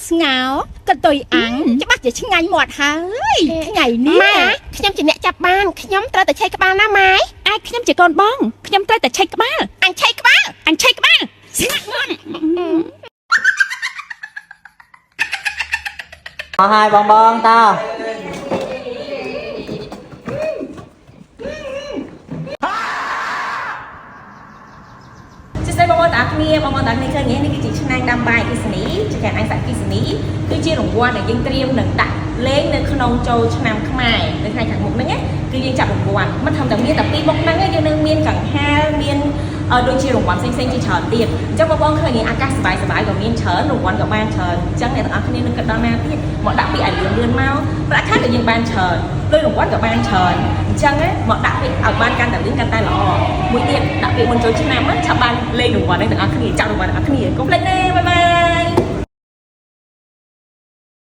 ស្ងោកន្ទុយអាំងច្បាស់ជាឆ្ងាញ់មាត់ហើយថ្ងៃនេះ ម៉ែខ្ញុំជាអ្នកចាប់បានខ្ញុំត្រូវតែឆែកក្បាលណាម៉ែ ឯខ្ញុំជាកូនបងខ្ញុំត្រូវតែឆែកក្បាល អញឆែកក្បាល អញឆែកក្បាលស្ងាក់មាត់ អស់ហើយបងបងតោះ ជាស្ដីបងប្អូនទាំងអស់គ្នាបងប្អូនទាំងអស់គ្នាឃើញទេនេះគឺជាឆ្នាំងដាំបាយអគ្គិសនីជាការអាំងសាក់អគ្គិសនីគឺជារង្វាន់ដែលយើងត្រៀមនឹងដាក់លេងនៅក្នុងចូលឆ្នាំខ្មែរនៅថ្ងៃខាងមុខហ្នឹងណាគឺយើងចាប់រង្វាន់មិនធម្មតាមានតែពីរមុខហ្នឹងទេយើងនឹងមានកង្ហារមានដូចជារង្វាន់ផ្សេងៗជាច្រើនទៀតអញ្ចឹងបងប្អូនឃើញទេអាកាសសប្បាយសប្បាយក៏មានច្រើនរង្វាន់ក៏បានច្រើនអញ្ចឹងអ្នកទាំងអស់គ្នានឹងគិតដល់ណាទៀតមកដាក់ពីឲ្យលឿនលឿនមកប្រាក់ខែក៏យើងបានច្រើនលុយរង្វាន់ក៏បានច្រើនអញ្ចឹងណាមកដាក់ពីឲ្យបានកាន់តែលឿនកាន់តែល្អមួយទៀតដាក់ពីមុនចូលឆ្នាំណាឆាប់បានលេងរង្វាន់នេះទាំងអស់គ្នាចាប់រង្វាន់ទាំងអស់គ្នាកុំភ្លេចណាបាយបាយ។